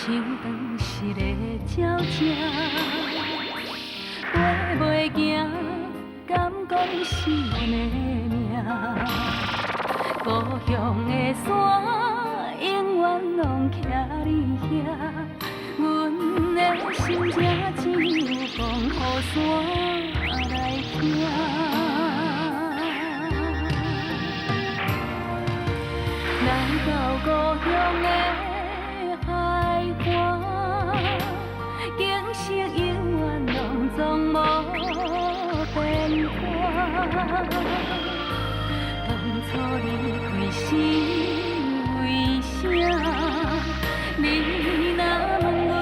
像斷失的鳥隻，飛袂行，敢講是阮的命。故鄉的山永遠攏徛佇遐，阮的心情只有講予山來聽。來到故鄉的海岸，景色永遠攏總無變化。當初離開是為啥？你若問阮，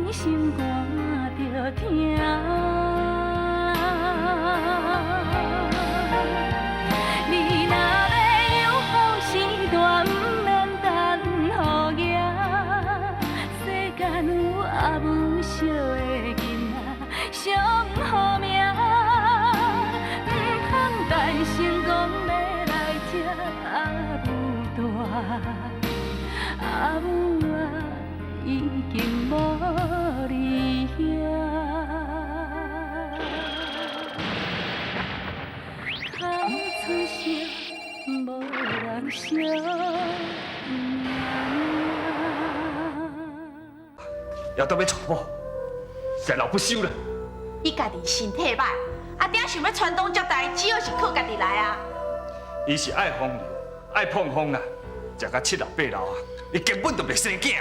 阮心肝就疼。你若欲有好時段，毋免等雨行。世間有阿母惜的囡仔上好命，毋通等成功欲來接阿母大，阿母啊已經無佇遐。哭出聲，無人惜命。也都欲娶某，實老不休啦。伊家己身體歹，阿鼎想欲傳宗接代，只好是靠家己來啊。伊是愛風流，愛碰風啦，食甲七老八老啊，伊根本就袂生囝。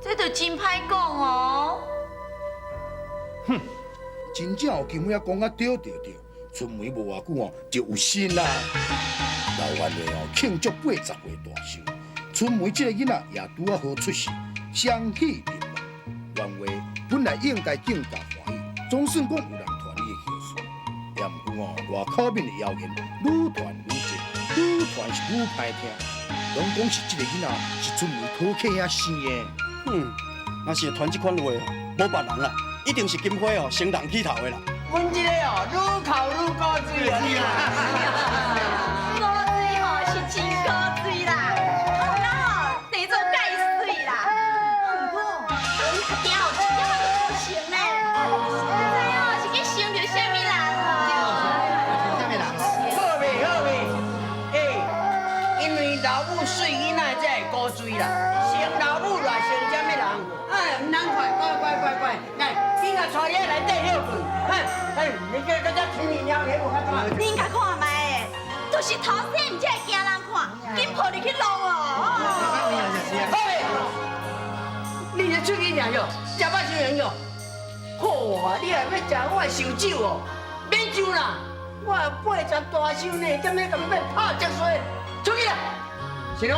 這就真歹講哦。哼，真正有金花講啊對對對，春梅無偌久哦就有身啦。老冤家哦慶祝80歲大壽，春梅這個囡仔也拄仔好出世，雙喜臨門。原話本來應該更加歡喜，總算講有人傳伊的喜事，也毋過哦外口面的謠言愈傳愈濟，愈傳是愈歹聽，攏講是這個囡仔是春梅討客兄生的。哼，若是傳這款話哦，無別人啦，一定是金花哦先人起頭的啦。阮這個哦，愈哭愈古錐啊！古錐吼是真古錐啦，那吼地做蓋媠啦。毋過，阿鼎哦一點仔都無成呢，毋知哦是去生著啥物人哦。啥物人？好未好未？欸，因為老母媠囡仔才會古錐啦，生老母來生啥物人？哎，毋通看，乖乖乖乖，來，囡仔帶你內底歇睏。哎哎，你這個這天然鳥，無較怎？恁共看覓的，就是頭生毋才會驚人看，緊抱入去弄哦。好未？你這喙齿爾喲，食飽傷閒喲。好啊，你也欲食我的壽酒哦？免上啦，我80大壽呢，點欲共欲拍積水？出去啦！是喏，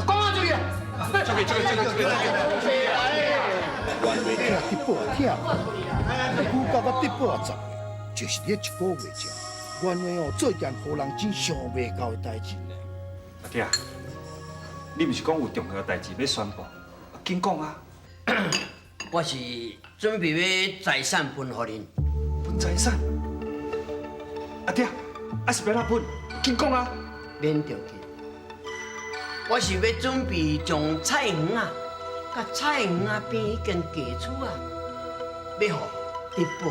趕我出去啦！出去出去出去出去！原話疼得寶疼，久到甲得寶10歲，就是佇一個月前，原話哦做一件予人真想袂到的代誌呢。阿鼎，你毋是講有重要代誌欲宣布？緊講啊！我是準備欲財產分予恁。分財產？阿鼎，啊是欲按怎分？緊講啊！免著急，我是欲準備將菜園啊，佮菜園仔邊彼間家厝啊，欲予得寶。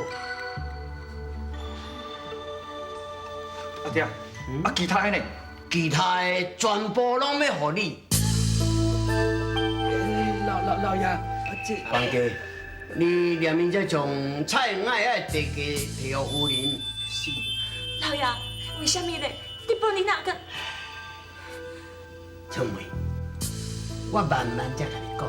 阿鼎，啊其他的呢？其他的全部攏欲予你。老老老爺，這房家，你連面才將菜園仔的地價提予夫人。是。老爺，為啥物咧？得寶你哪個？春梅，我慢慢才共你講。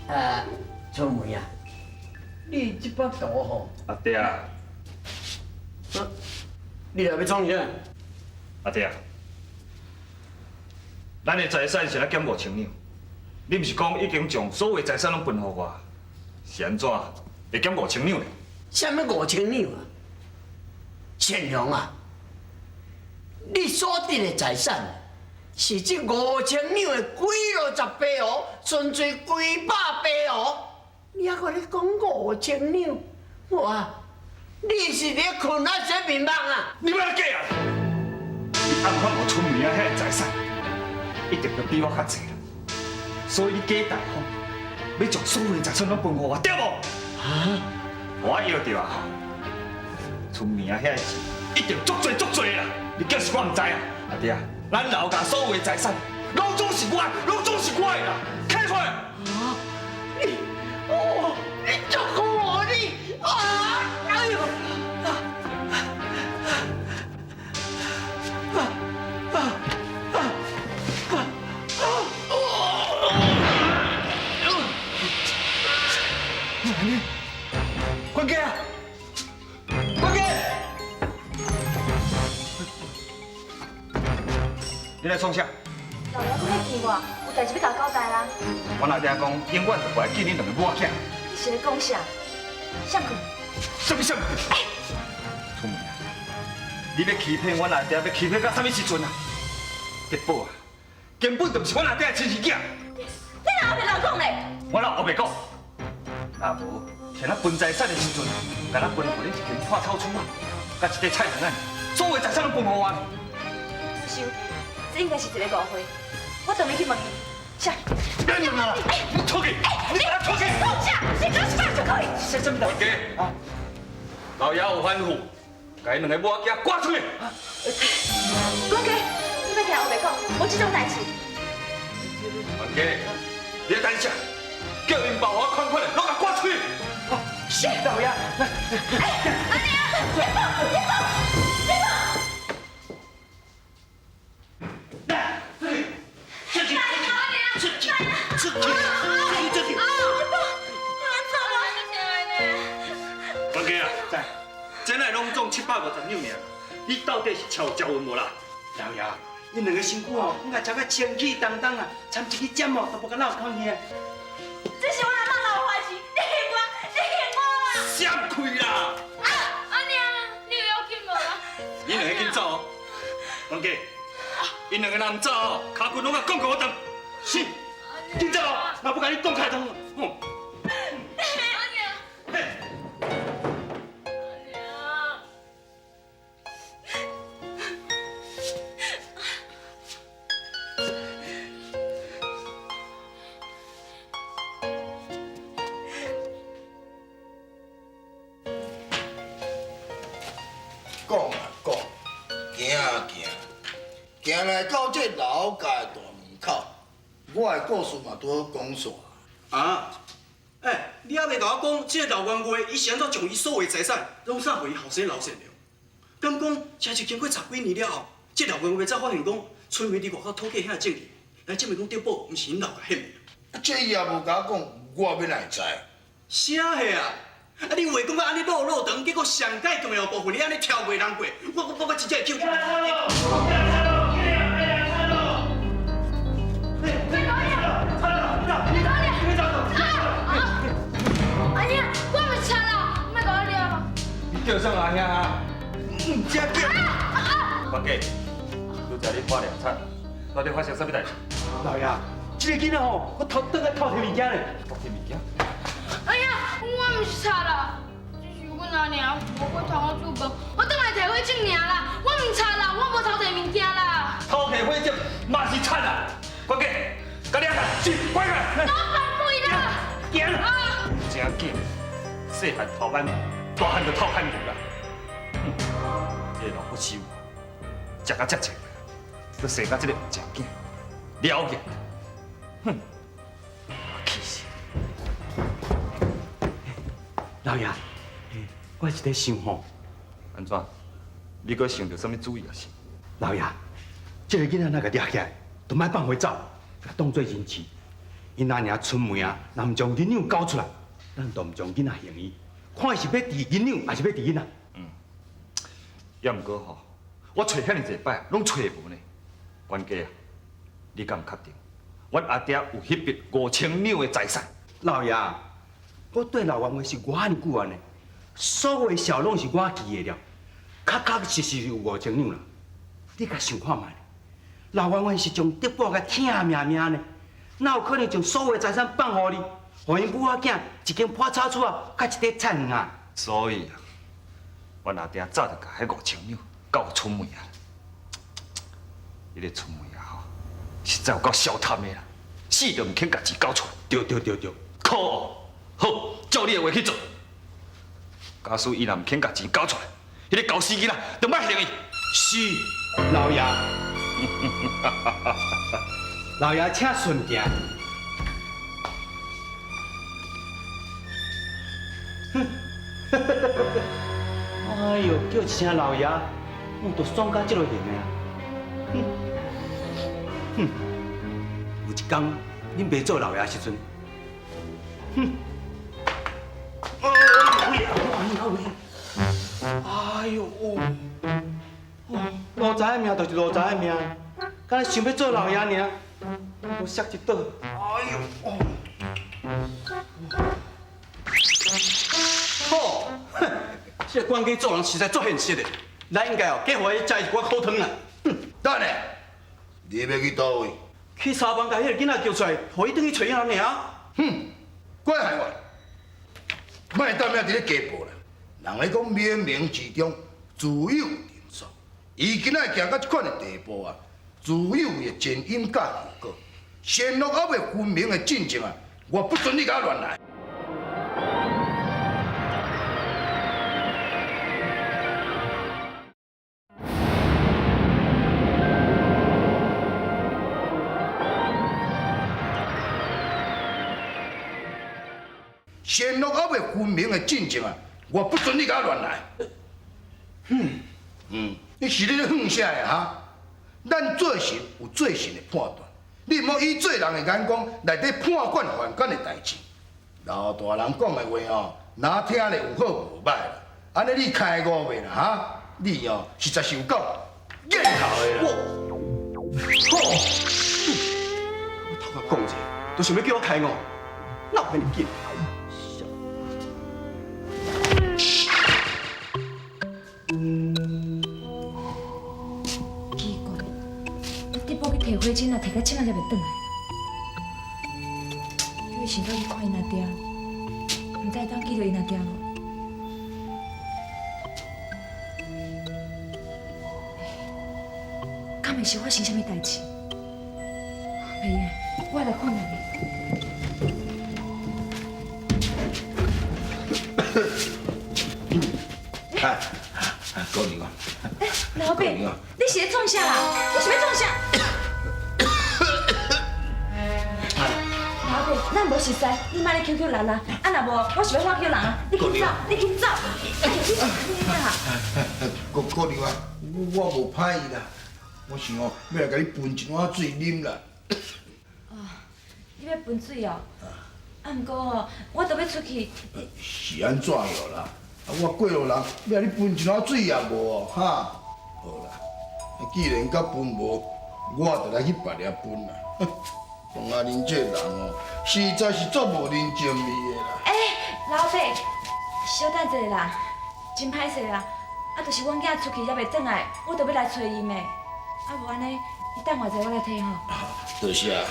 啊，春梅啊，你這幅圖吼，阿爹啊，你來欲創啥？阿爹啊，咱的財產是按減5000兩，你毋是講已經將所有財產攏分予我，是按怎會減五千兩呢？啥物5000兩啊？善良啊，你所得的財產是這五千兩的幾落十倍哦，純粹幾百倍哦。你還閣咧講5000兩？哇！你是咧睏啊洗面目啊？你莫來假啊！你暗算我春梅啊遐个财產，一定都比我較濟啦。所以你假大方，欲將所有的財產攏分予我，對無？啊！我搖著啊！春梅啊遐个錢一定足濟足濟啦！你叫是我毋知啊？阿爹啊，咱劉家所有的財產，攏總是我的，攏總是我的啦！起出來！啊！你哦，你足好哦你啊！哎呦！啊啊啊啊啊！關家啊！關家！你來創啥？老爺，閣欲見我，有代誌欲共我交代啦。阮阿爹講，永遠就無愛見恁兩個母仔囝。你是咧講啥？啥去？啥物啥物？春梅啊，你欲欺騙阮阿爹，欲欺騙到啥物時陣啊？德寶啊，根本就毋是阮阿爹的親生囝。你哪有白人講咧？我哪有白講？若無，像咱分財產的時陣，敢若分予恁一間破草厝啊，佮一塊菜園仔，所有財產攏分予我。我想，這應該是一個誤會，我當面去問伊。啥？別問啦！你出去！你給我出去！講啥？你講啥就可以。啥物代誌？啊！老爺有吩咐，共𪜶兩個母仔囝趕出去。管家，你欲聽我白講，無這種代誌。管家，你咧等啥？叫𪜶爸我款款的，攏共趕出去！是老爺，阿娘，你放，你放，你放！來，出去，出去，出去，出去，出去！啊！管家啊，在，這哪會攏總750兩爾？你到底是超食運無啦？老爺，𪜶兩个身軀吼，應該食甲清氣當當啊，摻一支針哦，都無敢落空去。這是阮阿嬤留予我的錢，你還我，你還我啦！閃開啦！啊！阿娘，你有要緊無啦？你兩個緊走哦，管家，𪜶兩個若毋走哦，跤骨攏共摃予我斷。是，緊走哦，若不共你擋開通。嗯。阿娘。嘿。阿娘。講啊講，行啊行，行來到這老家的大門口，我的故事嘛拄好講煞。啊？欸，你猶未共我講，這個劉元月伊是按怎將伊所有的財產攏送予伊後生劉善良？敢講這是經過十幾年了後，這劉元月才發現講，春梅佇外口討價遐證據，來證明講德寶毋是𪜶劉家獻的。啊，這伊也無共我講，我欲哪會知？啥貨啊？啊！你話講到按呢落落長，結果上蓋重要部分你按呢跳袂人過，我真正會叫。阿娘，我毋是賊啦，莫共我掠啦！你叫啥阿兄啊？毋知叫。管家，拄才你破兩賊，到底發生啥物代誌？老爺，這个囡仔吼，閣偷轉來偷摕物件咧。偷摕物件？哎呀，我毋是賊啦，只是阮阿娘無過通我煮飯，我轉來提火種爾啦。我毋賊啦，我無偷摕物件啦。偷摕火種嘛是賊啊！管家，共你啊，是，快來！我放開啦！行啦！真緊，細漢偷挽，大漢就偷牽牛啦。哼，這個老不死，食甲遮濟，閣生甲這個黃食囝，了結。哼，氣死！老爺，我是咧想吼，按怎？你閣想著啥物主意啊？是？老爺，這个囡仔若共掠起來，就莫放予伊走，共當做人質。𪜶阿娘春梅啊，若毋將銀兩交出來，咱就毋將囡仔還伊，看伊是欲治銀兩，抑是欲治囡仔。嗯，也毋過吼，我揣遐爾濟擺，攏揣無呢。管家啊，你敢有確定？阮阿爹有彼筆5000兩的財產。老爺，我對老王話是偌爾久啊呢，所有的數攏是我記的了，確確實實有5000兩啦。你共想看覓？老王話是將德寶共疼命命呢，哪有可能將所有的財產放予你？予𪜶母仔囝一间破草厝啊，佮一块菜园啊。所以啊，阮阿爹早就共彼5000两交予春梅啊。彼个春梅啊吼，实在有够消贪的啦，死都毋肯共钱交出来。对对对对，可恶！好，照你的话去做。假使伊若毋肯共钱交出来，彼个猴死囡仔就莫还伊。是，老爷。老爷，请顺行。哼，哎呦，叫一声老爷，我都爽到这个形的啊！哼，哼，有一天，恁爸做老爷时阵，哼，哎呦，哦，奴才的命就是奴才的命，敢若想欲做老爷尔，无摔一倒。哎呦，哦，好，哼，这个管家做人实在足现实的，咱应该哦，加予伊食一寡苦汤啦。等下，你欲去佗位？去沙房共彼个囡仔叫出来，予伊转去揣伊阿尔。哼，怪害我，莫当命伫咧加报啦。人咧讲冥冥之中自有定数，伊今仔行到这款的地步啊，自有伊的前因佮后果，善恶犹未分明的进程啊，我不准你共我乱来。善恶犹未分明的进程啊，我不准你共我乱来。哼，你是咧哼啥呀？哈？咱做神有做神的判断，你毋好以做人的眼光来咧判断凡间的代志。老大人讲的话哦，若听咧有好无歹啦。按呢你开悟未啦？哈？你哦实在是有够见头的啦。我，好，我头壳讲者，都想欲叫我开悟，哪有遐尔紧？奇怪，德宝去提火针啊，提到这马才袂转来。叫伊先倒去看𪜶阿爹，毋知会当见著𪜶阿爹无？敢会是发生啥物代志？袂用，我来看觅。哎，姑娘啊！欸，老爸，你是咧创啥啦？你是欲创啥？老爸，咱无熟似，你莫咧求求人啦。啊，若无，我是欲喊叫人啊。你紧走，你紧走。哎，你啊！姑娘啊，我无歹意啦，我想哦，欲来共你分一碗水啉啦。哦，你欲分水哦？啊，毋过哦，我都欲出去。是按怎样啦？啊，我过路人，欲来你分一碗水也无哦，哈？好啦，既然甲分无，我就来去别个分啦。王阿玲这人哦，实在是足无人情味的啦。欸，老爸，小等一下啦，真歹势啦，啊，就是阮囝出去犹袂转来，我就欲来揣伊的。啊，无按呢，你等我一下，我来提吼。多谢。来，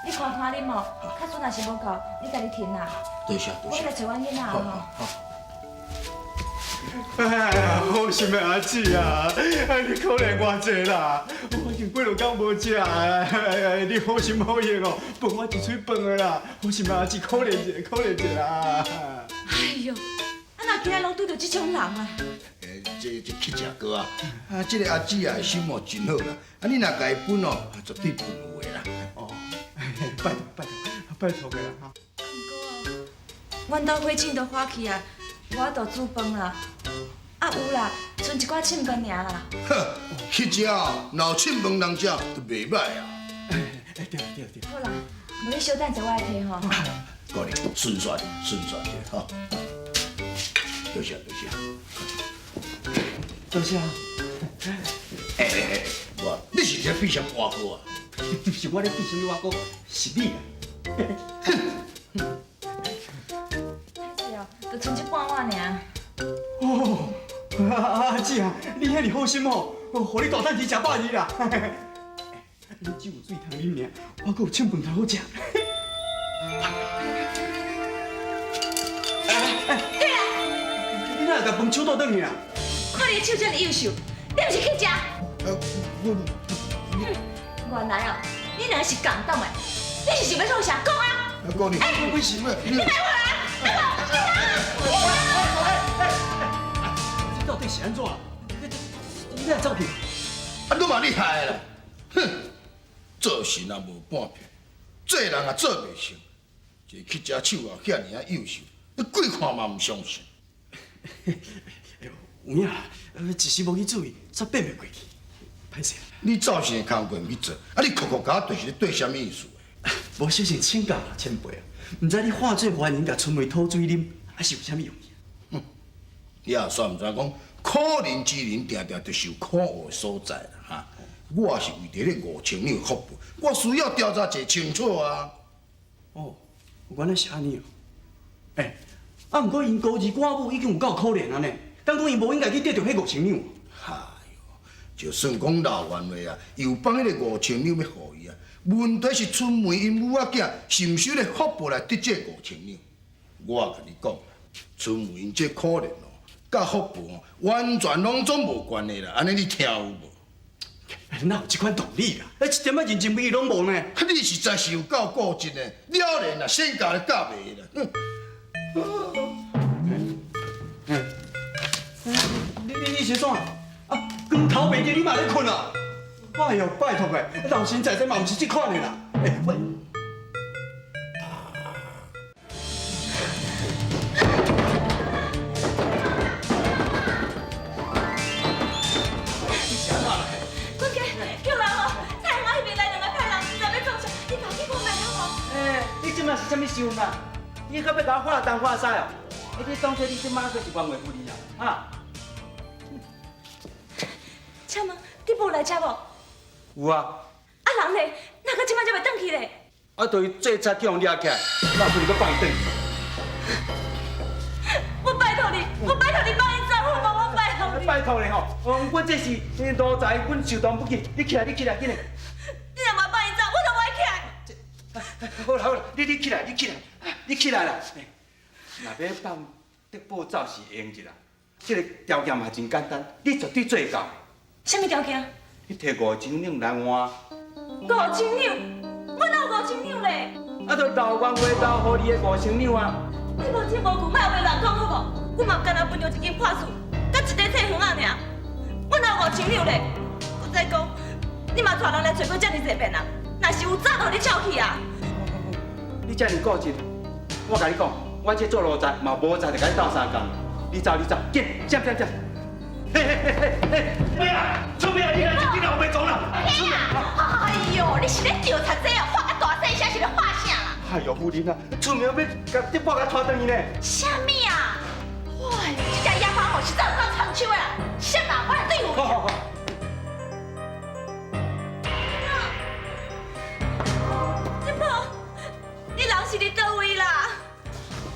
你看看啉哦，卡水若是无够，你家己停啦。多谢多谢。我来揣阮囡仔吼。哎呀，好心的阿姊啊，哎，你可怜我济啦，我已经几落工无食啊，你好心好意哦，分我一喙饭的啦，好心的阿姊，可怜一下，可怜一下啦。哎呦，啊哪今仔拢拄著这种人啊？这乞食哥啊，啊，这个阿姊啊，心哦真好啦，啊，你若共伊分哦，绝对分有的啦。哦，拜托拜托拜托的啦哈。毋过，阮兜火警都发去啊，无法度煮饭啦。啊有啦，剩一寡凊饭尔啦。哼，去食哦，若有凊饭人食就袂歹啊。哎，对对对。好啦，无你小等一下，我来提吼。姑娘，顺煞者，顺煞者，吼。多谢多谢。多谢。哎哎哎，我，你是咧比啥碗糕啊？毋是我咧比啥物碗糕，是你啊。歹势哦，就剩这半碗尔。哦，阿姊啊，你遐爾好心哦，予你大趁錢食百二啦。你只有水通啉爾，我閣有凊飯通好食。对啊，你哪會共飯手倒轉去啊？看你的手這麼幼秀，你毋是去食？我原來哦，你兩個是共黨的，你是想欲創啥？講啊！講你，我是咩？你莫我啊！這到底是按怎？你哪會走去？啊，你嘛厲害啦！哼，做神也無半片，做人也做袂成，一个乞食手啊，遐爾仔幼秀，你鬼看嘛毋相信。有影啦，一時無去注意，煞變袂過去，歹勢。你灶神的工課毋去做，啊，你哭哭共我對是咧對啥物意思？無小心請教啦，前輩啊，毋知你化做凡人共春梅討水啉，啊是有啥物用意？哼，你也煞毋知講，可憐之人定定就是有可惡的所在啦，哈！我是為著彼5000兩福報，我需要調查一清楚啊。哦，原來是按呢哦。欸，啊，毋過𪜶孤兒寡母已經有夠可憐啊呢，敢講𪜶無應該去得著彼5000兩？哎喲，就算講老冤話啊，又放彼个5000兩欲予伊啊，問題是春梅𪜶母仔囝是毋是有福報來得這5000兩？我共你講，春梅𪜶這可憐哦，佮福報哦，完全攏總無關係啦，按呢你聽有無？哪有這款道理啦？一點仔人情味攏無呢？你實在是有夠固執的，了然啊，先教都教袂啦。你是創啊？光頭袂著，你嘛咧睏啊？哎喲，拜託的，老神在在嘛，毋是這款的啦。欸，我。管家，叫人哦，菜行仔彼邊來兩个歹人，毋知欲創啥，你共去看覓好無？欸，你這馬是啥物想法？你閣欲共我話東話西哦？欸，你當做你這馬閣是冤話夫人啊？哈？請問你無來遮無？有啊。啊人咧，哪閣這擺才袂轉去咧？啊，就伊做賊去予掠起來，哪有可能閣放伊轉去？我拜託你，我拜託你放伊走好無？我拜託你。拜託你吼，阮這是奴才，阮受當不起。你起來，你起來，緊來。你若無放伊走，我就無愛起來。好啦好啦，你起來，你起來，你起來啦。若欲放德寶走是會用一啦，這个條件嘛真簡單，你絕對做會到。啥物條件？你提5000兩來換。5000兩？我哪有5000兩咧？啊，就老冤話留予你的5000兩啊！你無錢無據，莫胡亂講好無？阮嘛干焦分著一間破厝，佮一塊菜園仔爾。我哪有5000兩咧？閣再講，你嘛帶人來揣過遮爾濟遍啊？若是有，早就予你撬去啊！你遮爾固執，我共你講，我這做奴才嘛無才，就共你鬥相共。你走，你走，緊，閃閃閃！嘿嘿嘿嘿嘿！咩啊？出面啊！你來這囡仔有袂裝啦！哎呦，你是咧調查這哦？喊甲大細聲是咧喊啥啦？哎呦，夫人啊，出名欲共德寶共拖轉去呢。啥物啊？哇，這隻野貓吼實在有夠臭手的啦！啥啦？我來對付伊。好好好。德寶，你人是佇佗位啦？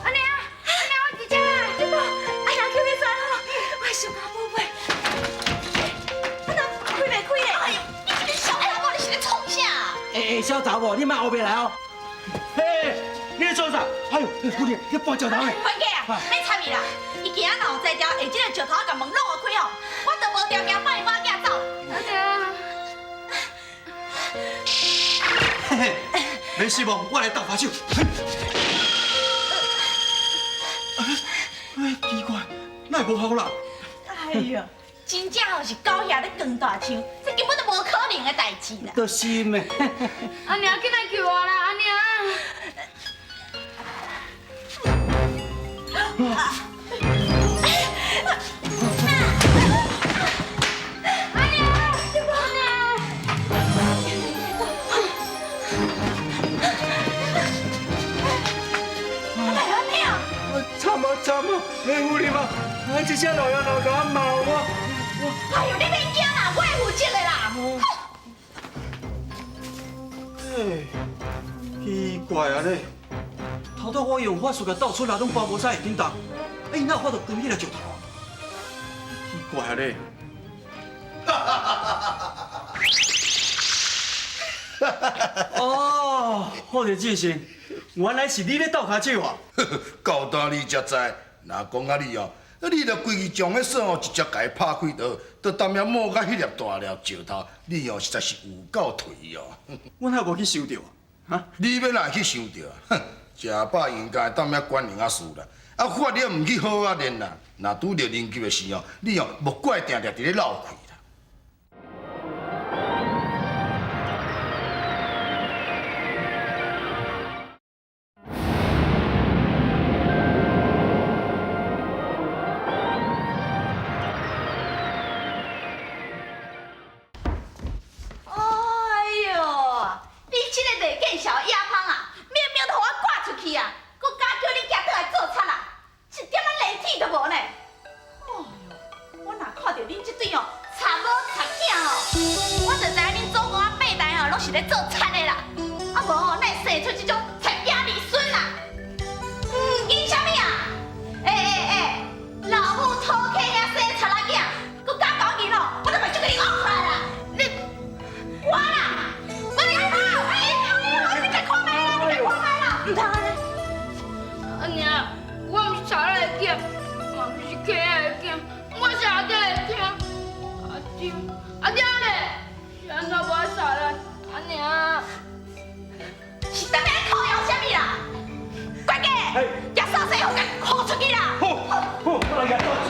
阿娘，阿娘，我佇遮。德寶，阿娘叫你出來吼，我小可寶貝。阿哪開袂開咧？哎呦，你這個小查某，你是咧創啥？欸欸，小查某，你莫烏白來哦。嘿，你咧創啥？哎呦，夫人，你搬石頭咧？管家啊，免插伊啦。伊今仔若有才調，下這个石頭共門挵予開吼，我就無條件放伊某囝走。阿娘，嘿嘿，免失望，我來鬥法手。哎，奇怪，哪會無效啦？哎呦，真正吼是狗蟻咧扛大象，這根本就無可能的代誌啦。就是嘛。阿娘，緊來救我啦！阿娘。阿娘，阿娘。阿娘。慘啊慘啊！欸，夫人啊，啊，這聲老爺老共我罵我。哎呦，你免驚啦，我會負責的啦。欸，奇怪啊咧，頭拄我用法術共鬥出來，攏搬無使會振動，欸，伊哪有法度扛彼个石頭啊？奇怪咧。哦，好者志成，原来是你咧斗跤手啊！到今你才知，若讲啊你哦，你著规气将彼锁哦直接共伊拍开就，就当遐摸甲彼粒大粒石头，你哦实在是有够颓哦。我哪无去想著啊？哈？你欲哪会去想著啊？哼，食饱应该当遐管闲仔事啦。啊，法你毋去好好练啦，若拄著临急的时哦，你哦莫怪定定伫咧漏气啦。哎哟，你这个袂见笑的野蜂啊，明明都予我赶出去啊，阁敢叫你囝转来做贼啊，一点仔廉耻都无呢！哎哟，我若看著恁这对哦，贼某贼囝哦，我就知影恁祖公仔八代哦，拢是咧做贼的啦，啊无哦，哪会生出这种贼仔儿孙啦？惊啥物啊？欸欸欸，老母讨客遐生贼仔囝，阁敢搞囡哦，我都袂祝你恶出来啦！你我啦，我你跑！哎呦，你共看觅啦，你共看觅啦，毋通按呢。阿娘，我毋是贼仔的囝，嘛毋是客仔的囝，我是阿爹的囝。阿爹，阿爹咧，是按怎无爱杀咱？阿娘，是当下靠腰啥物啦？快点，举扫帚，予共呼出去啦！好，好，我来举扫帚，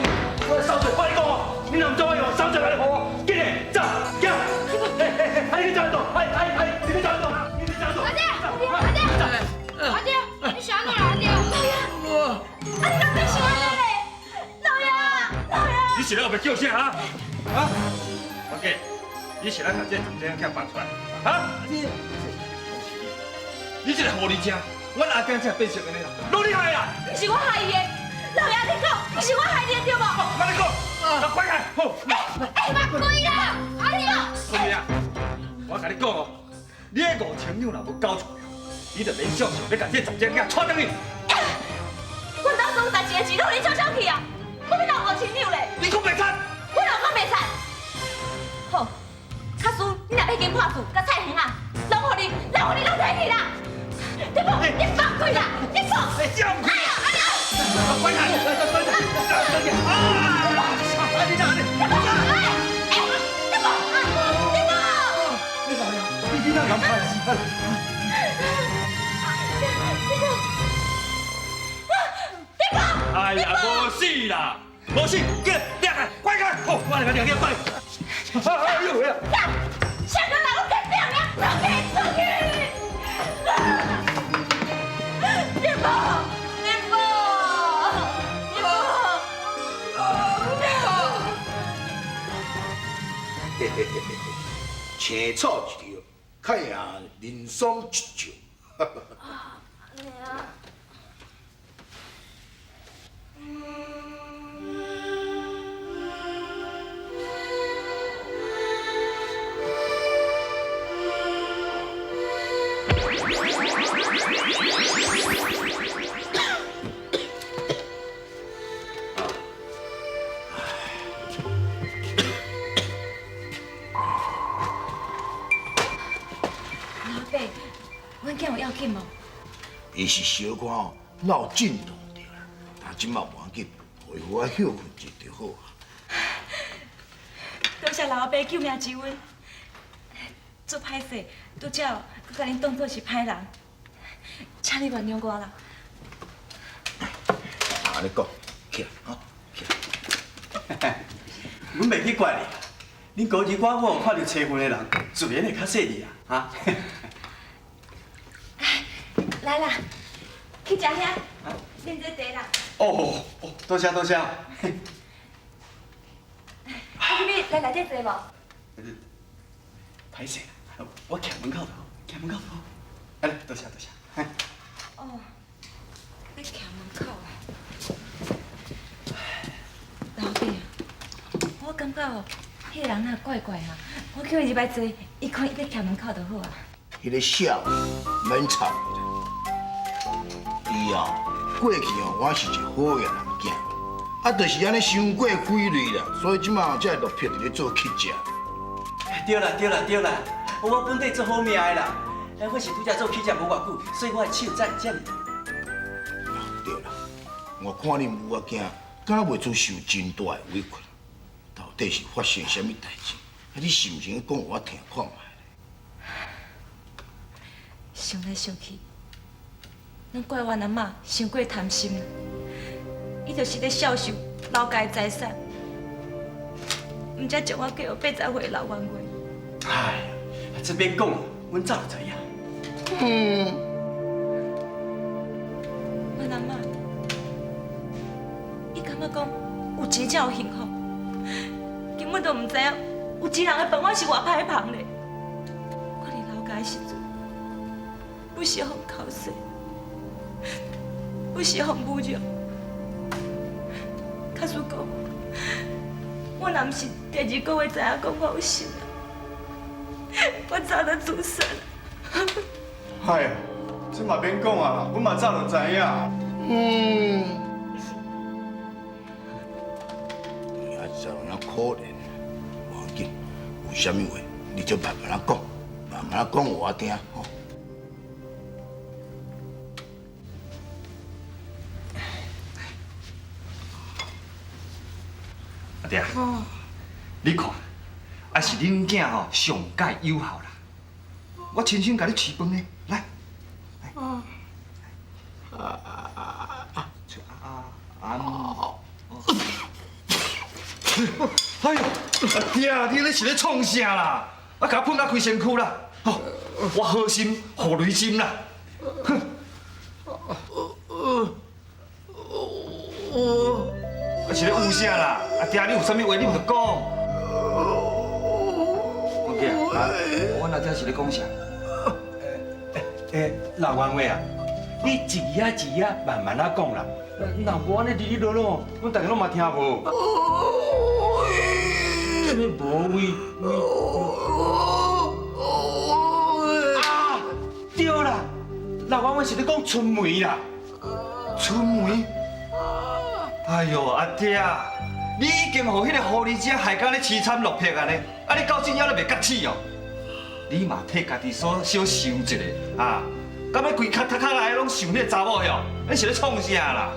我来扫帚，我跟你讲哦，你若毋走，我用扫帚来予我，紧嘞，走，行。哎哎哎，啊你去走倒？哎哎哎，你去走倒？你去走倒？阿爹，阿爹，阿爹，你是按怎啦？阿爹，我，啊你哪变成按呢咧？老爷，老爷，你是咧后壁叫啥啊？啊？我计，你是咧共这十这囝放出来？啊？你这个狐狸精，阮阿囝才变成按呢啦，拢你害啦！毋是我害伊的，老爷你讲，毋是我害伊的对无？我你讲，啊快开，好。哎，别开啦！阿爹，春梅啊，我共你讲哦，你彼5000两若无交出来，你就免想象欲共这十这囝娶转去。阮兜所有代志的钱拢予你抢抢去啊！我欲拿5000两咧？你讲袂贼？我哪有讲袂贼？好，假使你若欲金破厝、佮菜园啊，拢予你，拢予你拢提去啦！你放，你放开啦！你放！哎，这样哎呀，哎呀！快开！快快快！啊！啊！你哪里？你放！哎哎！你放！你放！你老呀，你哪敢拍死？哎呀，无死啦，无死，紧掠开，快开！好，我来掠，掠快！哎呦呀！啥个人拢敢掠掠，出去出去！你放！你放！你放！嘿嘿嘿嘿，青草一条，较赢人参一石。老爸，阮囝有要紧无？伊是小可哦脑震荡著啦，但这马无要紧，予伊好好歇困一下就好啊。多谢老阿伯救命之恩，足歹势，拄才阁共恁当做是歹人，请你原谅我啦。按呢讲，起来，哈，起来。阮袂去怪你，恁哥儿我我有看著车份的人，自然会较细腻啊，哈。来啦，去食遐，啉这茶啦。哦哦，多谢多谢。啊，你来内底坐无？歹势，我徛门口就好，徛门口就好。来，多谢多谢。哦，你徛门口啊？老弟，我感觉哦，彼个人若怪怪哈，我叫伊入来坐，伊看伊欲徛门口就好啊。彼个痟免插伊啦。伊哦，过去哦，我是一个好野人囝，啊，就是按呢伤过几类啦，所以这马才会落魄伫咧做乞食。对啦对啦对啦，我本底做好命的啦，哎，我是拄才做乞食无偌久，所以我的手才会遮尔。对啦，我看恁母仔囝，敢若袂出受真大的委屈，到底是发生啥物代志？啊，你是毋是讲予我听看觅？想来想去，拢怪阮阿嬷伤过贪心啦。伊就是咧销售老家的财产，毋才将我嫁予80岁的老冤家。哎呀，这免讲，阮早就知影。阮阿嬷，伊感觉讲有钱才有幸福，根本就毋知影有钱人的饭碗是偌歹捧咧。我伫老家的时阵，不时予口舌，不时予侮辱。假使讲，我若毋是第二个月知影讲我有心啊，我早就自杀了。哎呀，这嘛免讲啊，阮嘛早就知影。啊，实有影可怜，无要紧，有啥物话你就慢慢仔讲，慢慢仔讲予我听吼。阿爹，你看，还是恁囝吼上盖有效啦。我亲身共你饲饭呢，来，来。啊啊！哎呦，阿爹，你咧是咧创啥啦？啊，共我喷甲规身躯啦！哦，我好心予雷针啦！哼！啊是咧有啥啦？阿爹，你有啥物话你毋著讲？阮囝，阮阿爹是咧讲啥？欸，老冤话啊，你一字仔一字仔慢慢仔讲啦，若无按呢哩哩啰啰，阮大家拢嘛听无。啥物无为为？啊，对啦，老冤话是咧讲春梅啦。春梅？哎呦，阿爹，你已经予彼个狐狸精害到咧凄惨落魄啊呢！啊，你到今还咧袂觉醒哦？你嘛替家己所小想一下啊！敢欲规壳头壳内拢想彼个查某哟？你是咧创啥啦？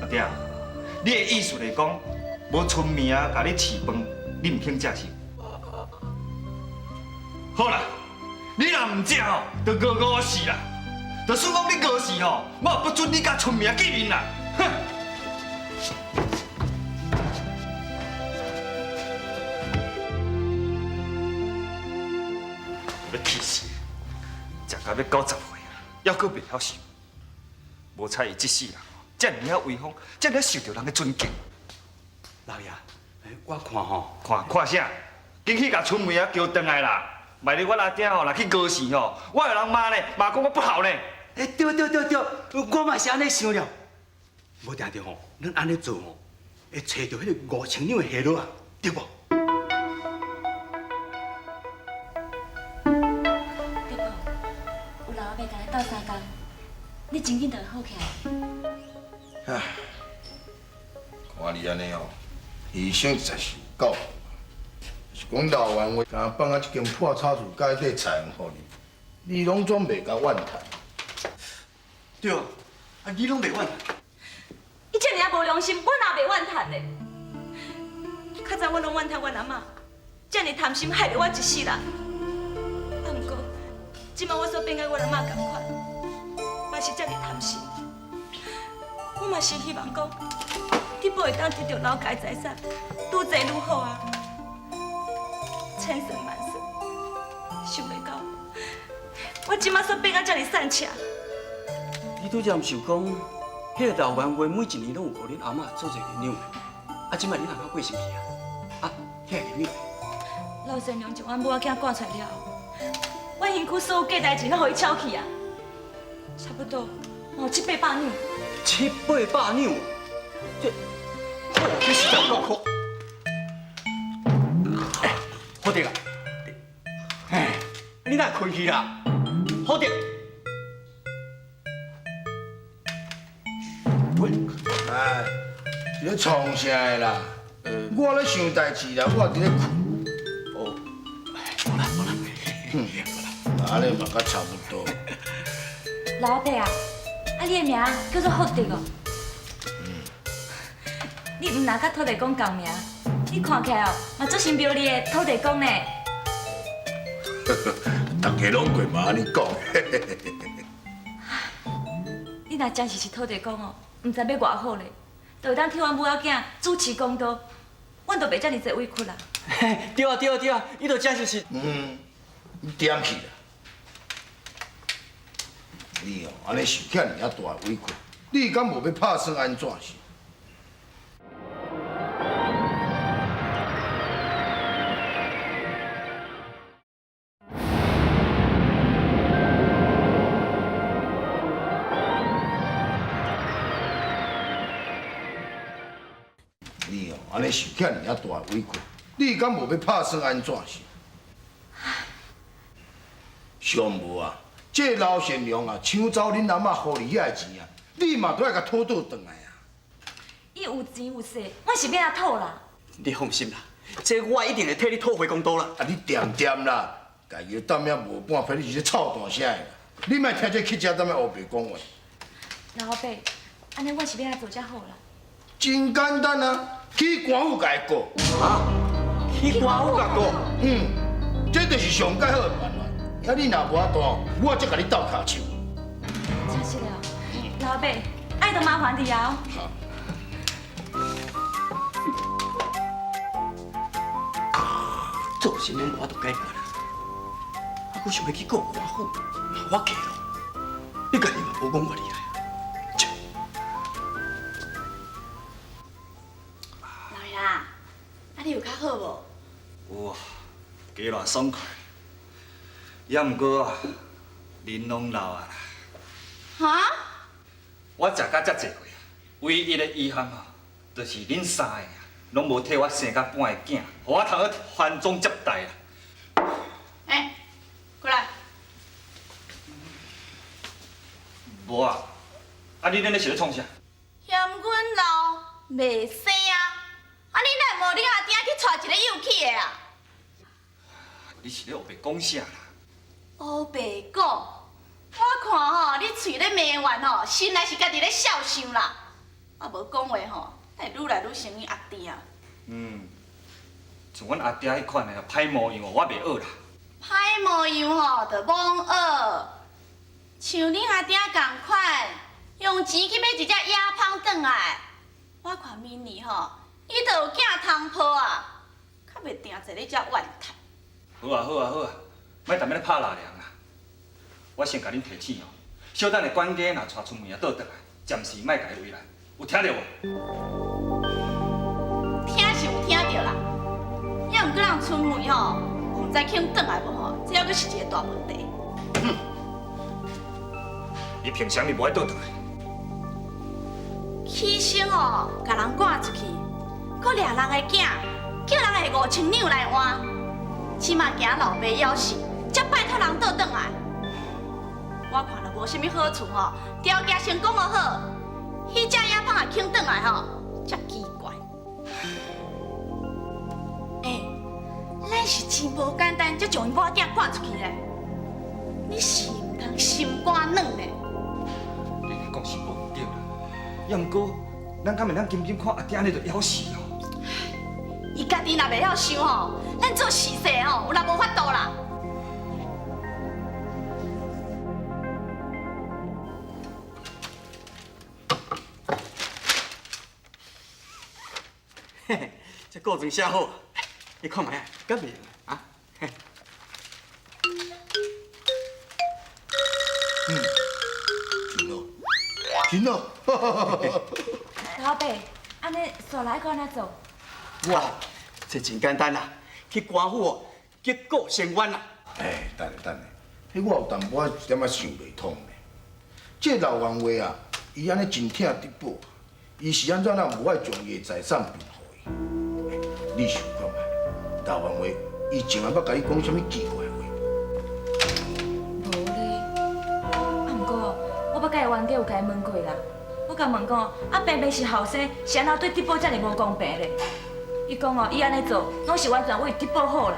阿爹，你的意思是讲，无春梅啊，共你饲饭，你毋肯食是？好啦。你若毋食吼，就饿饿死啦！就算讲你饿死吼，我也不准你佮春梅见面啦！哼！欲气死！食到欲90岁啊，犹阁袂晓想。无彩伊这世人遮尔仔威风，遮尔受著人的尊敬。老爷，我看吼，看看啥？紧去共春梅仔叫转来啦！万一阮阿爹吼，若去高时吼，我予人骂呢，骂讲我不孝呢。欸，对对对对，我嘛是按呢想了。无定著吼，咱按呢做吼，会揣著彼个5000两的下落啊，对无？对无？有老阿伯共咱斗相共，你真紧就会好起来。唉，看你按呢哦，医生实在是有够。是讲老冤话，敢放啊这间破草厝盖底菜园予你，你拢总袂共怨叹。对，啊，你拢袂怨叹。伊遮尔仔无良心，我哪袂怨叹咧？较早我拢怨叹阮阿嬷，遮尔贪心，害著我一世人。啊，毋过，这摆我所变佮阮阿嬷仝款，嘛是遮尔贪心。我嘛是希望讲，德宝会当得著老家财产，愈济愈好啊。千算万算，想袂到，我这摆煞变甲遮尔散赤。你拄才毋是有讲，彼个老冤话每一年拢有予恁阿嬷做一个银两的，啊，这摆恁阿嬷过身去啊，啊，彼个银两。老先娘将阮母仔囝赶出来了后，阮身躯所有价值钱拢予伊抢去啊，差不多嘛有七八百两。七八百两，这，这实在够苦。好迪啊，哎，你哪困去啦？好迪，是咧创啥的啦？我咧想代志啦，我伫咧睏。哦，无啦无啦，哼，按呢嘛较差不多。老阿伯啊，啊你的名叫做福德哦。你毋若佮土地公仝名，你看起来哦，嘛足神庙里的土地公呢。大家拢过嘛按呢讲。你若真是是土地公哦，毋知欲偌好咧，就会当替阮母仔囝主持公道，阮就袂遮尔济委屈啦。对啊对啊对啊，伊就真是是。嗯，你点去啦？你哦，按呢受遐尔仔大的委屈，你敢无欲拍算按怎是？你哦，按呢受遐尔仔大的委屈，你敢无欲拍算按怎是？上无啊，这老善良啊，抢走恁阿嬷予你遐个钱啊，你嘛都爱共讨倒转来啊！伊有钱有势，我是欲按怎讨啦？你放心啦，这我一定会替你讨回公道啦。啊，你恬恬啦，家己踮遐无半撇，你是咧臭大声的啦！你莫听这乞食踮遐乌白讲话。老阿伯，按呢我是欲按怎做才好啦？真简单啊，去官府共伊告。啊？去官府共告？嗯，这就是上盖好的办法。啊，你若无法度，我才共你斗跤手。真是的哦，老阿伯，爱就麻烦你啊。好。做啥物我都解决啦，啊，阁想欲去告官府，我嫁咯。你家己嘛无讲我厉害啊！老爷，啊你有较好无？有啊，加偌爽快。也毋过啊，人拢老啊啦。哈？我食甲遮济岁啊，唯一的遗憾啊，就是恁三个啊，拢无替我生甲半个囝，予我通去传宗接代啦。欸，过来。无啊，啊你恁咧是咧创啥？嫌阮老袂生啊？啊你哪会无恁阿爹去娶一个幼齿的啊？你是咧乌白讲啥啦？乌白讲，我看吼，你喙咧骂怨吼，心内是家己咧笑想啦。啊，无讲话吼，会愈来愈像恁阿爹啊。嗯，像阮阿爹彼款的歹模样哦，我袂学啦。歹模样吼，就罔学。像恁阿爹仝款，用钱去买一只野蜂转来，我看明年吼，伊就有囝通抱啊，较袂定坐咧遮怨叹。好啊好啊好啊，莫踮咧拍拉凉啦。我先共恁提醒哦，小等下管家若带春梅仔倒转来，暂时莫共伊为难，有听著无？听是有听著啦，也毋过人春梅吼，毋知肯转来无吼，这犹阁是一个大问题。伊凭啥物无爱倒转来？起先哦，共人赶出去，阁掠人的囝，叫人下5000两来换，这马惊老爸枵死，才拜托人倒转来。我看了无啥物好处吼，条件先讲好，彼只野蜂也肯转来吼，才奇怪。欸，咱是真无简单，才将𪜶某仔赶出去咧。你是毋通心肝软咧。你讲是无毋对啦，也毋过，咱敢会当紧紧看阿爹按呢就枵死哦？伊家己若袂晓想吼，咱做事势吼，有啦无法度啦。嘿嘿，这告状写好，你看觅啊，敢袂用啊？嗯，真好，真好。老爸，按呢煞来阁按怎做？哇，这真简单啦，去官府哦，结果伸冤啦。哎，等下等下，彼我有淡薄仔一点仔想袂通呢。这老冤话啊，伊按呢真疼得宝，伊是按怎咱无爱将伊的财产分予伊？你想看觅，老冤话，伊从来捌共你讲啥物奇怪话无？无咧，啊，毋过我捌佮伊冤家有共伊问过啦，我共問講，啊平平是後生，是按怎對德寶遮爾無公平咧？伊講哦，伊按呢做，攏是完全為德寶好啦。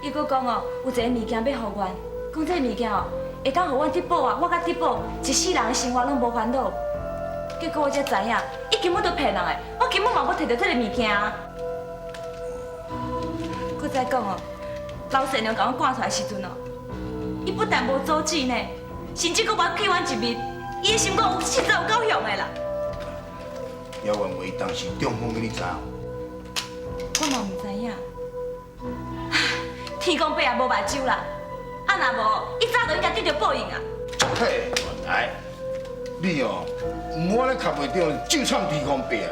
伊閣講哦，有一个物件欲予阮，講這个物件哦，會當予阮德寶啊，我佮德寶一世人的生活攏無煩惱。結果我才知影，伊根本就騙人的，我根本嘛無摕著這个物件啊。閣再講哦，老善良共阮趕出來時陣哦，伊不但無阻止呢，甚至閣無見阮一面，伊的心肝有實在有夠凶的啦。姚元偉當時中風的，你知無？我嘛毋知影。天公伯也無目睭啦，啊若無，伊早就應該得著報應啊！嘿，原來你哦，毋好咧磕袂著，咒惨天公伯啊！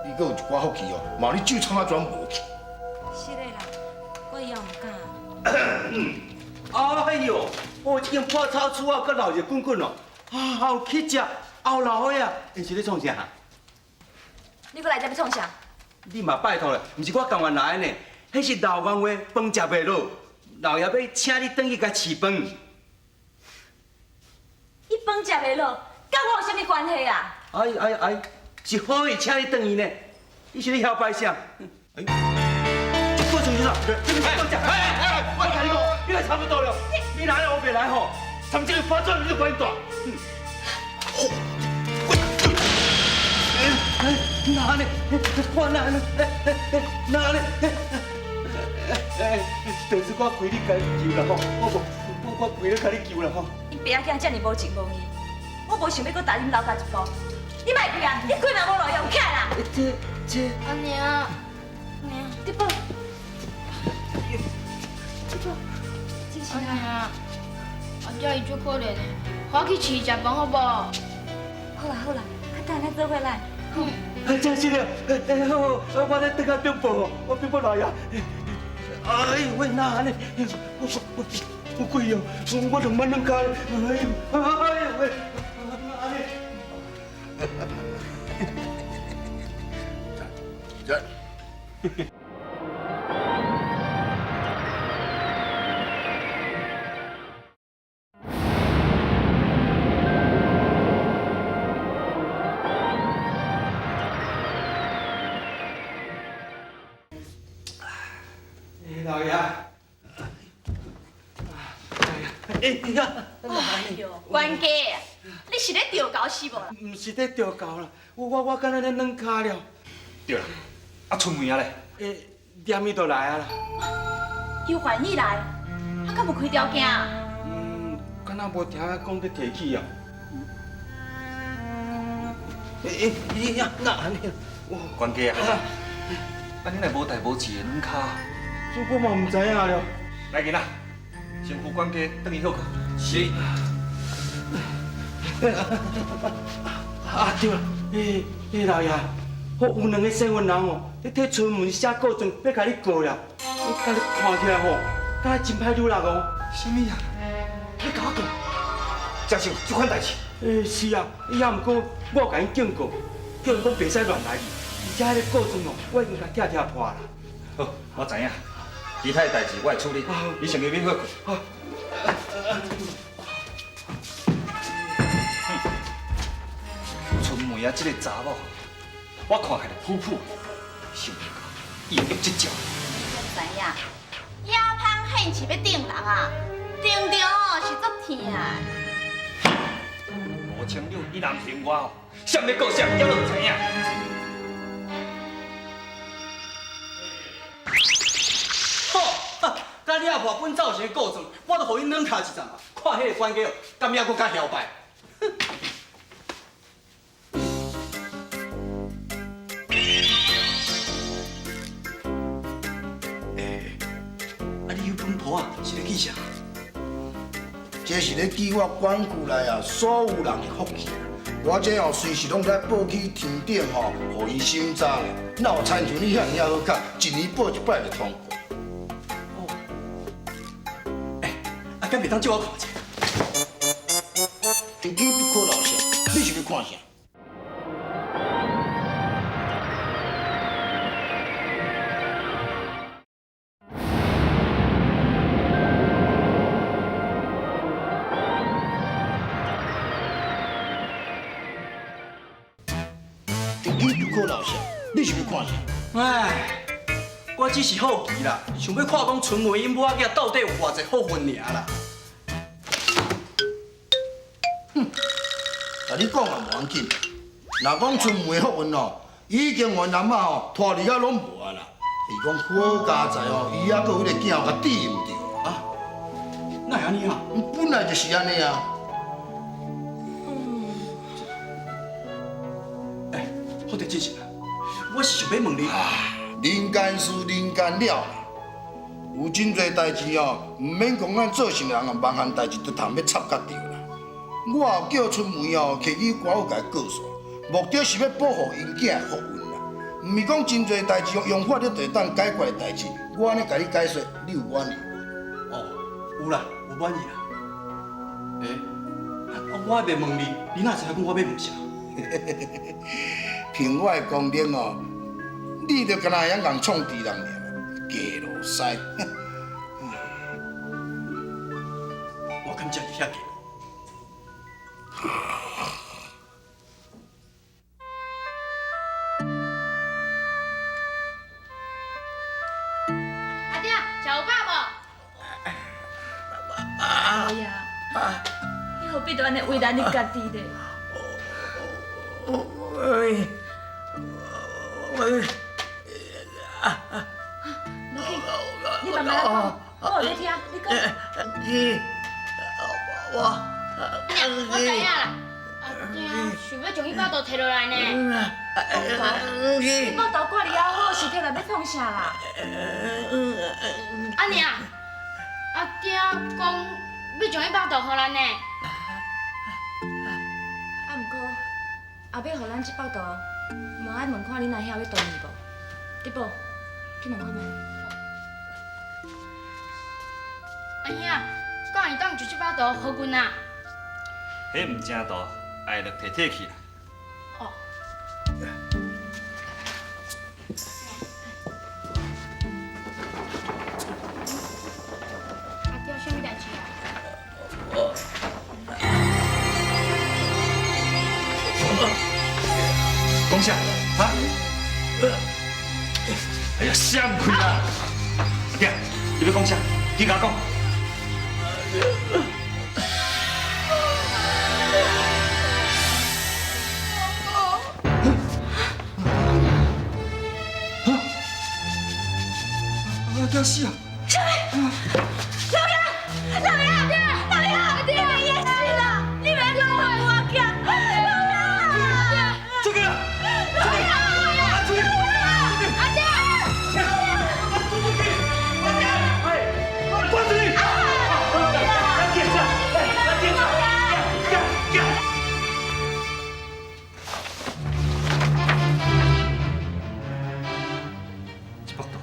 伊閣有一寡福氣哦，嘛你咒惨啊轉無去。是的啦，我以後毋敢。哎呦，哦，這間破草厝啊，閣鬧熱滾滾哦，啊，還有乞食，還有老伙仔，𪜶是咧創啥？你閣來這欲創啥？你嘛拜託咧，毋是我甘願來的呢，彼是老員外飯食袂落，老爺欲請你轉去共飼飯。伊飯食袂落，佮我有啥物關係啊？哎哎哎，是好意請你轉去呢，你是咧囂擺啥？哎，這個創啥？這個飯食，哎哎，我共你講，你來差不多了，你來我袂來吼，甚至個發展你都管大。哪呢？我哪呢？哪呢？就是我跪你共求啦吼，我無，我跪咧共你求啦吼。你爸仔囝遮爾無情無義，我無想欲閣踏恁老家一步。你莫跪啊！你跪嘛無路用，起來啦！這這。阿娘，娘，德寶，德寶，真是阿娘，阿姐伊足可憐的，我去飼伊食飯好無？好啦好啦，較等咱做伙來。哎，真是的，哎好，我咧轉來稟報，我稟報老爺。哎呦喂，哪按呢？我我我跪哦，我兩擺兩跤，哎呦，哎呦喂，哪按呢？這。老爺，哎呀，哎呦，冤家，你是咧吊狗是無啦？毋是咧吊狗啦，我敢若咧軟跤了。對啦，啊春梅啊咧？欸，連伊就來啊啦。又還伊來，啊，敢無開條件？嗯，敢若無聽講欲提起啊。欸欸呀，哪按呢？冤家啊，啊你若無代無誌的軟跤？這我嘛毋知影了。來囡仔，先扶管家轉去歇睏。是。啊對啦，欸欸老爺，我有兩个洗冤人哦，咧替春梅寫告狀，欲共你告了。我共你看起來吼，敢若真歹惹人哦。啥物啊？你共我講，真是有這款代誌？欸是啊，也毋過我有共𪜶警告，叫𪜶講袂使亂來，而且彼个告狀哦，我已經共拆拆破啦。好，我知影。其他的代誌我會處理，你先入去歇睏。春梅啊，這個查某，我看起來普普，想袂到伊會用這招。你知影，野蜂現是欲叮人啊，叮著哦是足疼的。吳清柳，伊若毋是我哦，啥欲告啥，伊都毋知影。甲你阿婆本造成的告狀，我都予𪜶軟跤一陣啊！看彼个管家哦，敢猶閣較囂擺。哼！欸，啊你彼本簿仔是咧記啥？這是咧記我管區內啊所有人的福氣。我這哦隨時攏會報去天頂吼，予𪜶審查咧。哪有親像你遐爾仔好卡，一年報一擺就通過。敢袂當借我看一下？手機不可老實，你是欲看啥？考老啥？你是欲看啥？哎，我只是好奇啦，想欲看讲春梅𪜶母仔囝到底有偌济福分尔啦。哼，共你讲也无要紧。若讲春梅福运哦，已经予𪜶阿嬷吼拖离啊拢无啊啦。伊讲好佳哉哦，伊犹阁有彼个囝共治毋著啊？哪会按呢啊？本来就是按呢啊。欸，好得进行啊！我是想欲问你，人间事人间了啦，有真济代志哦，毋免讲咱做圣人哦，万项代志都通欲插甲著啦。我有叫春梅哦，提去官府共伊告煞，目的是欲保护𪜶囝的福运啦。毋是讲真济代志用法律就会当解决的代志，我按呢共你解说，你有满意无？哦，有啦，有满意啦。欸，我还袂问你，你哪知影讲我欲问啥？凭我的功能哦，你就敢若会晓共创治人尔，假路师。我敢真是遐假？阿爹，食有饱无？老爷，你何必都按呢为难你家己咧？我，无紧，你慢慢来讲，我有咧听，你讲。你，我，阿娘，我知影啦。阿爹想欲将彼腹肚提落来呢。你腹肚挂离犹好，是提来欲创啥啦？阿娘，阿爹讲欲将彼腹肚予咱呢。啊，毋过，后欲予咱这腹肚，嘛爱问看恁阿兄欲同意无？德宝，去问看觅。阿兄，敢会当将这腹肚予阮啊？彼毋正途，爱著提提去啦。哦。阿爹，啥物代志啊？讲啥？哈？哎呀，闪开啦！阿爹，你欲讲啥？你共我讲。阿爹死啊！啥物？老爷，老爷，老爷，你袂演死啦！你袂讲话我惊，老爷！出去啦！老爷，出去！阿爹！出去！阿爹！哎，关出去！来检查，来检查，行行。这腹肚，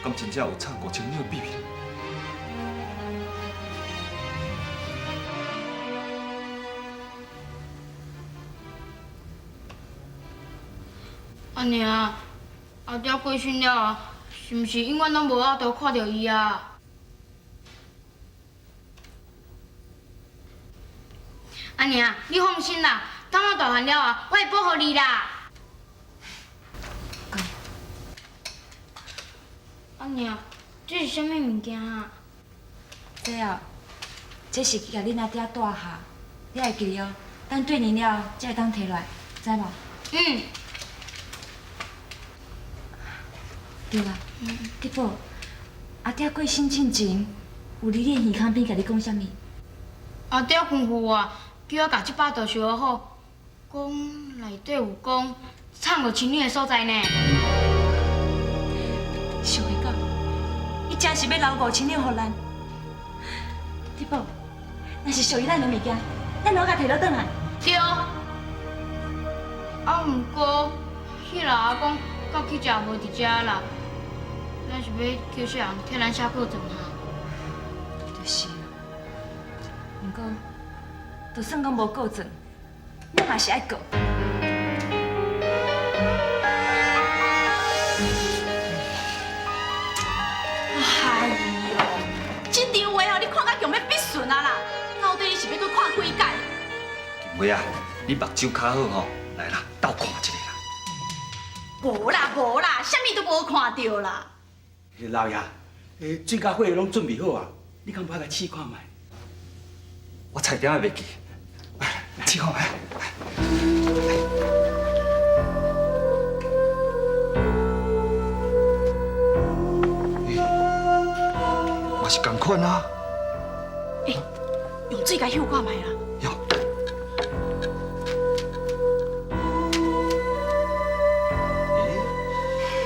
敢真正有藏5000两的秘密？阿娘，阿爹过身了后，是毋是永远拢无法度看著伊啊？阿娘，你放心啦，等我大汉了后，我会保护你啦。阿娘，这是啥物物件啊？这哦，这是共恁阿爹带下，你爱记得哦。等对年了后，才会当提落来，知无？嗯。对啦，德宝，阿爹过身进前，有伫你的耳孔边共你讲啥物？阿爹吩咐我，叫我共这腹肚收好，讲内底有讲藏5000两的所在呢。想袂到，伊真是欲留5000两予咱。德宝，若是属于咱的物件，咱拢共提落转来。对。啊，毋过，彼老阿公到去食无伫遮啦，咱是欲叫啥人替咱写告状啊？就是，毋过，就算讲无告状，咱嘛是爱告。哎呦，这张画哦，你看甲强欲必顺啊啦！到底你是欲阁看几摆？金花啊，你目睭较好吼，来啦，斗看一下啦。無啦無啦，啥物都無看著啦。老爺，水甲火攏準備好啊，你敢無愛來試看覓？我差點仔袂記，試看覓。嘛是仝款啊。欸，用水共嗅看覓啦。有。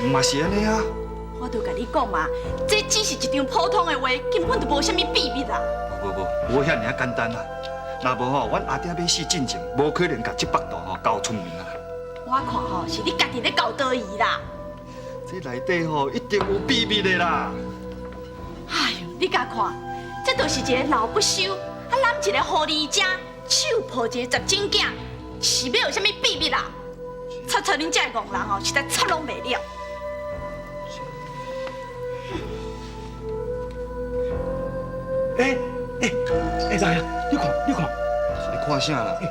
欸，嘛是按呢啊。我都共你講嘛，這只是一張普通的畫，根本就無啥物秘密啦。無無無，無遐爾仔簡單啦。若無吼，阮阿爹欲死進前，無可能共這幅圖吼交春梅啊。我看吼是你家己咧搞多疑啦。這內底吼一定有秘密的啦。哎呦，你共看，這就是一个老不休，啊攬一个狐狸精，手抱一个十指囝，是欲有啥物秘密啦？插插恁這个戇人吼，實在插攏袂了。欸欸欸，老爺，你看，你看，是咧看啥啦？欸，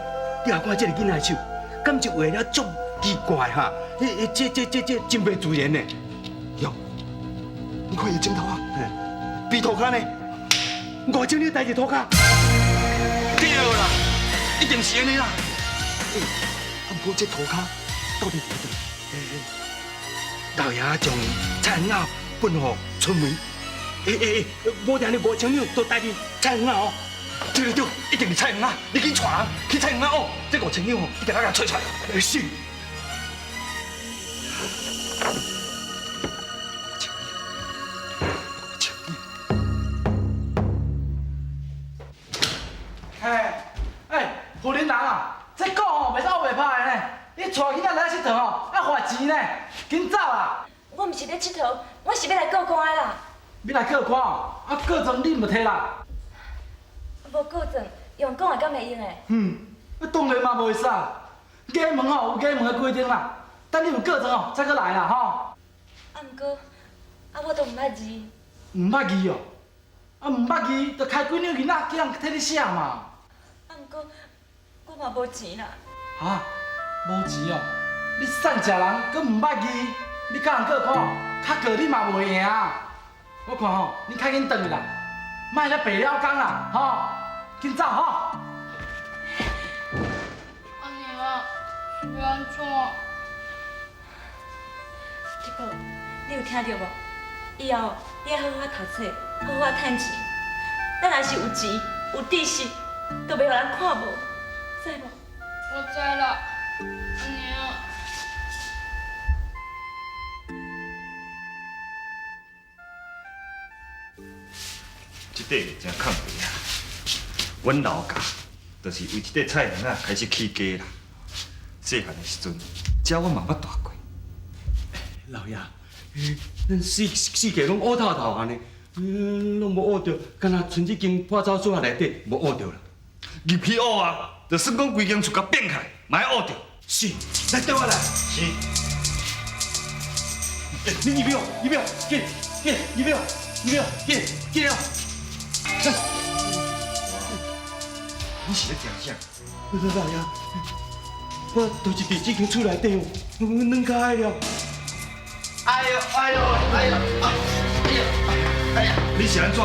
你也看這個囡仔的手，敢是畫了足奇怪哈？欸欸，這真袂自然呢。喲，你看伊的指頭啊，比塗跤呢，5000兩代佇塗跤。對啦，一定是按呢啦。欸，啊，毋過這塗跤到底佇佗？欸，老爺將菜園仔分予春梅。欸欸欸，無定你5000兩都代佇菜園仔哦。對對對，一定是菜園仔，你緊帶人去菜園仔哦，這5000兩吼，一定愛共揣出來。欸，是。嘿，欸，婦人人啊，這股吼袂使烏白拍的呢，你帶囡仔來𨑨迌吼，愛罰錢呢，緊走啦！我毋是咧𨑨迌，我是欲來告官的啦。欲來告官哦？啊，告狀你毋摕啦？無告狀，用講的敢會用的？嗯，啊當然嘛袂使。衙門吼有衙門的規定啦，等你有告狀吼，再閣來啦吼。啊，毋過，啊我都毋捌字。毋捌字哦？啊，毋捌字，就開幾兩囡仔叫人替你寫嘛。啊，毋過，我嘛無錢啦。哈？無錢哦？你散食人，閣毋捌字，你共人告官，較告你嘛袂贏。我看吼，你較緊轉去啦，莫遐白了工啦，吼，緊走吼。阿娘，是欲按怎？這個你有聽著無？以後你愛好好讀冊，好好趁錢。咱若是有錢有知識，就袂予人看無，知無？我知啦，阿娘。這塊真空地啊！阮老家就是為這塊菜園仔開始起家啦。細漢的時陣，這我嘛捌蹛過。老爺，咱四四界攏烏透透按呢，攏無烏著，敢若賰這間破草所內底無烏著啦。入去烏啊，就算講規間厝共變開，嘛愛烏著。是，來綴我來。是。欸，你入去，入去，緊緊入去，入去，緊緊哦。你是咧聽啥？老爺，我就是佇這間厝內底哦，軟開了。哎呦哎呦哎呦哎呦哎呀！你是按怎？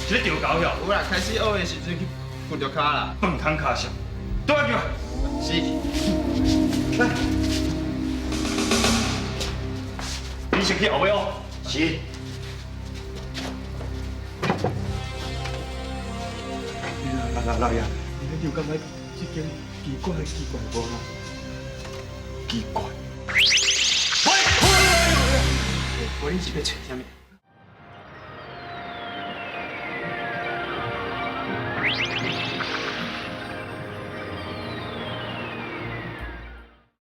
是咧著猴哟？有啦，開始學的時陣去絆著跤啦。飯桶跤上，倒來叫。是。來，你先去後尾哦。是。老爺，你有感覺這間奇怪奇怪無啦？奇怪。喂，無你是欲揣啥物？